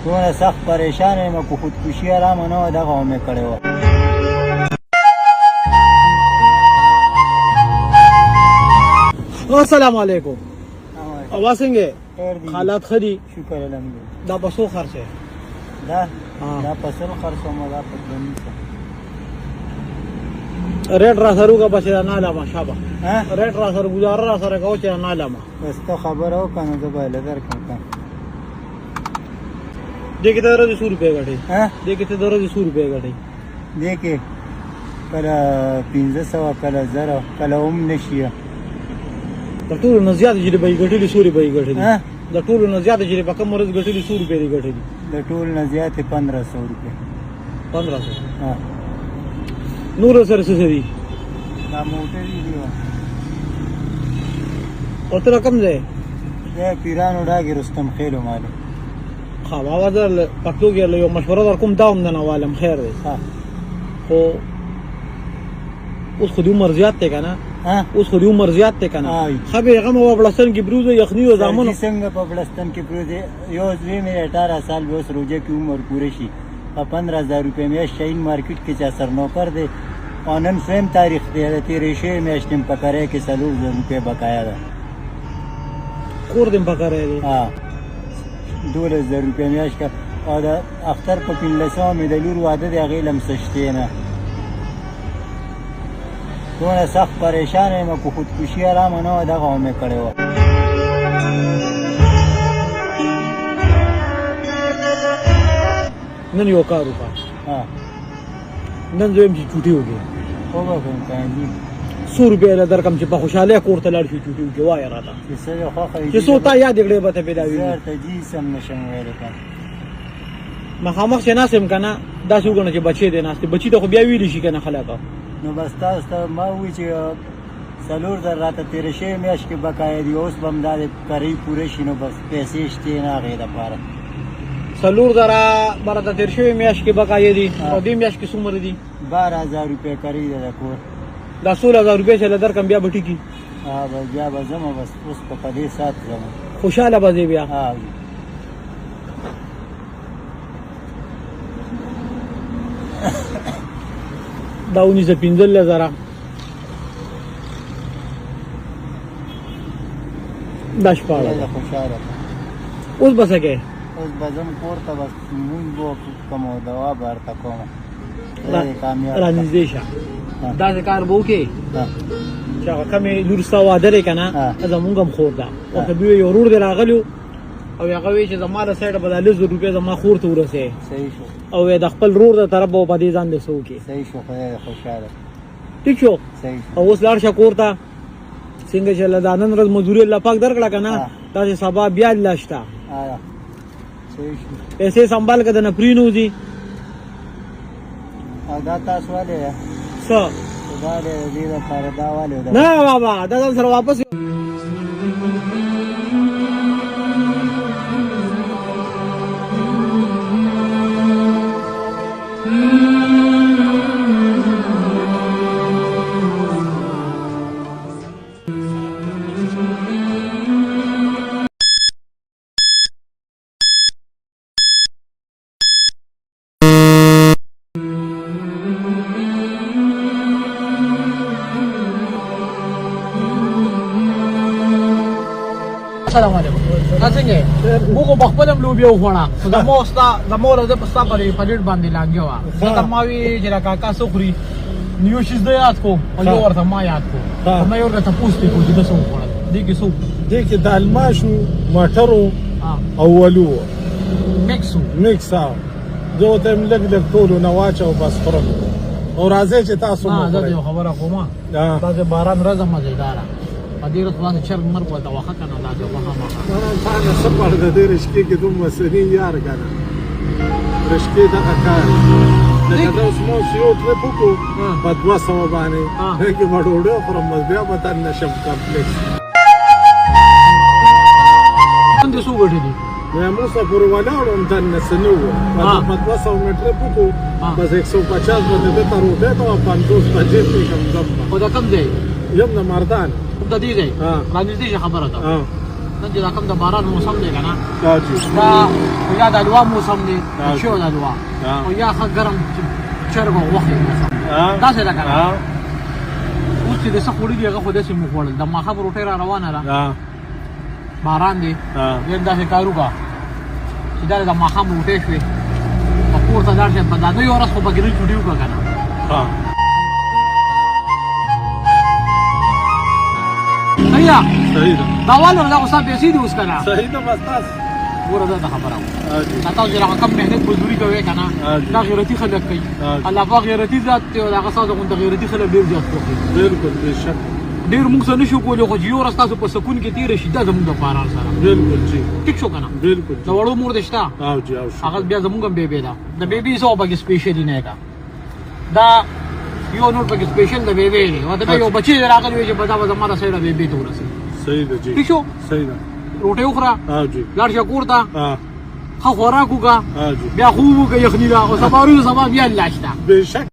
دونه سخت پریشان یم، که خودکشي ارامه نه وه دغه هم مې کړې وه. السلام علیکم. اواز څنګه؟ حالات ښه دي؟ شکر الحمدلله. دا په څو خرڅه؟ دا دا په 100 خرڅوم، دا په 250. ریټ را سره وکړه بس، دا نه لامه شابه ریټ را سره ګزاره را سره کوه چې نه لامه. بس ته خبره وکړه نو زه به یې له درکړم. که دې کې د ورځې 100 روپۍ ګټې؟ دې کې ته د ورځې 100 روپۍ ګټې؟ دې کې کله 500، کله 1000، کله هم نه شي. د ټولو نه زیات چې به یې ګټلي 100 روپۍ یې ګټلي؟ د ټولو نه زیات چې په کوم ورځ ګټلي 100 روپۍ یې ګټلي؟ د ټولو نه زیاتې 1500 روپۍ. 1500؟ نور سره څه دي؟ دا موټر دي. او ته کوم ځای؟ د پیرانو ډاګې، رستم خېلو مالې. ښه بابا، زه پښتو کې یو مشوره در کوم، دا هم درنه والم. خیر دی، خو اوس خو دې عمر زیات دی که نه؟ اوس خو دې عمر زیات دی که نه؟ ښه بېغمه وه، بړستن کې پرېوځه، یخني او زامنو. څنګه په بړستن کې پرېوځې؟ یو زوی مې 18 سال به اوس روژه کې عمر پوره شي، په 15,000 روپۍ میاشت شاهین مارکیټ کې چا سر نوکر دی، او نن څویم تاریخ دی، د تېرې شوې میاشتې هم په کرایه کې 4000 روپۍ بقایا ده. کور دې هم په کرایه دی؟ ها، 12,000 روپۍ میاشت. او د اختر په 15مه مې د لور واده دی، هغې له هم څه شته نه. دونه سخت پریشان یم، که خودکشي ارامه نه وه دغه هم مې کړې وه. نن یو کار وکړه. نن زه وایم چې چوټي وکړې. وبه کوم که نه. 100 روپۍ له درکړم چې په خوشحالۍ کور ته لاړ شي، چوټي وکړې. وایه راته چې څه دې خوښه وي. چې څو تا یادې کړې به ته پیدا وي. زه ورته جي سم نه شم ویلی که. مخامخ چې ناست یم که نه، داسې وګڼه چې بچی دی ناست دی. بچي ته خو بیا ویلی شي که نه خلک. نو بس تاسو ته ما وویل چې 4000 راته تېرې شوې میاشت کې بقایا دي، اوس به هم دا د کرۍ پوره شي نو بس پیسې شتې نه هغې دپاره. 4000 به راته تېر شوې میاشت کې بقایا دي، او دې میاشت کې څومره دي؟ 12,000 روپۍ کرۍ ده د کور. دا 16,000 روپۍ چې له درکړم بیا به ټیکي؟ ها، بس بیا به ځم، بس اوس په دې ساعت ځم. خوشحاله به ځې بیا؟ ها. دا ونیسه 15,000، دا 16. خوشحاله. اوس به څه کوې؟ اوس به ځم کور ته، بس لمونځ به وکړم او دوا به ورته کوم. رانږدې شه، داسې کار به وکړې چې هغه کومې لور ستا واده دی که نه، زمونږ هم خور ده، ورته به یو ورور دی راغلی او هغه وایي چې زما له سایډه به دا 10,000 روپۍ زما خور ته ورسوې. صحیح شو. او د خپل ورور د طرف به په دې ځان د څه وکړې. صحیح شو، خدای دې خوشحاله. ټیک شو؟ صحیح شو. او اوس لاړ شه کور ته. څنګه چې الله دا نن ورځ مزدوري الله پاک درکړه که نه، داسې سبا بیا الله شته. پیسې سنبال که، د نه پرېنوځي. او دا تاسو ولې څه دا د دې لپاره دا ولې؟ نه بابا، دا ځان سره واپس. السلام علیکم، څنګه یې؟ موږ په خپل هم لوبیا وخوړه، خو زما او ستا زما ورځ په ستا پرې پلیټ باندې لانجه وه، ځکه ما وی چې دا کاکا څه خوري، نو یو شیز ده یاد کو او یو ورته ما یاد کو، ما یو ورته تپوس دی کو چې ده څه وخوړل. دې کې څه؟ دې کې دال ماشو، مټرو او ولو مکس وو. مکس. زه ورته هم لږ لږ ټولو نه واچوه، بس خورم او راځئ چې تاسو مو. زه یو خبره کوم، داسې باران ورځ مزېداره، په دې ورځ باندې چرګ مرګ ورته وخه که نه، داسې غوښه مخه. تا نه څه پړ د دې رشکې کې دومره سني یار که نه، رشکې دغه کار لکه دا اوس مو اوس یو ټرپ وکړو په 200 باندې، دې کې به ډوډۍ وخورم، بس بیا به تن نه شم کمپلیکس. نن دې څو ګټلي؟ موږ پورې ولاړ وم، دننه څه نه وو. په 200 مې ټرپ وکړو، بس 150 به د ده ته روپۍ ته وه، 50 په جېب کې کوم ځم. خو د کوم ځای؟ یم د مردان. د دې ځای؟ رانږدې شه، خبره ده. نن چې دا کوم د باران موسم دی که نه، ها جی. دا خو یا د الوا موسم دی، د چیو د الوا، او یا ښه ګرم چرګ او غوښې موسم دی، داسې ده که نه؟ اوس چې د څه خوړلي هغه خو داسې مو خوړل، د ماښام روټۍ را روانه ده، باران دی، بیا داسې کار وکړه چې دا د ماښام روټۍ شوې، په کور ته لاړ شه، په دا یوه ورځ خو پکې نن چوټي وکړه که نه. صحیح ده؟ صحیح ده. دا واله دا خو ستا پیسې دي اوس که نه؟ صحیح ده، بس تاسو ګوره دا خبره وه، تاسو چې هغه کم محنت مزدوري کوئ که نه، دا غیرتي خلک کوي. الله پاک غیرتي ذات دی او هغه ستاسو غوندې غیرتي خلک ډېر زیات خوښوي. بالکل، بېشک. ډېر موږ څه نه شو کولی، خو چې یو ورځ تاسو په سکون کې تېره شي، دا زموږ دپاره سره. بالکل جی. ټیک شو که نه؟ بالکل. د وړو مور دې شته؟ او جی، او. هغه بیا زموږ هم بیبي ده، د بیبي څه پکې سپیشلي نه ده، دا یو نوټ پکې سپیشل د بیبي دی، او ته یو بچی راغلی وي چې به دا به زما د سیډه بیبي ته ورسي. صحیح ده جی. ټیک شو؟ صحیح ده. روټۍ وخوره، او جی، لاړ شه کور ته، ښه خوراک وکړه، او جی، بیا خوب وکړه، یخني ده، او سبا وروسته سبا بیا الله شته. بېشک.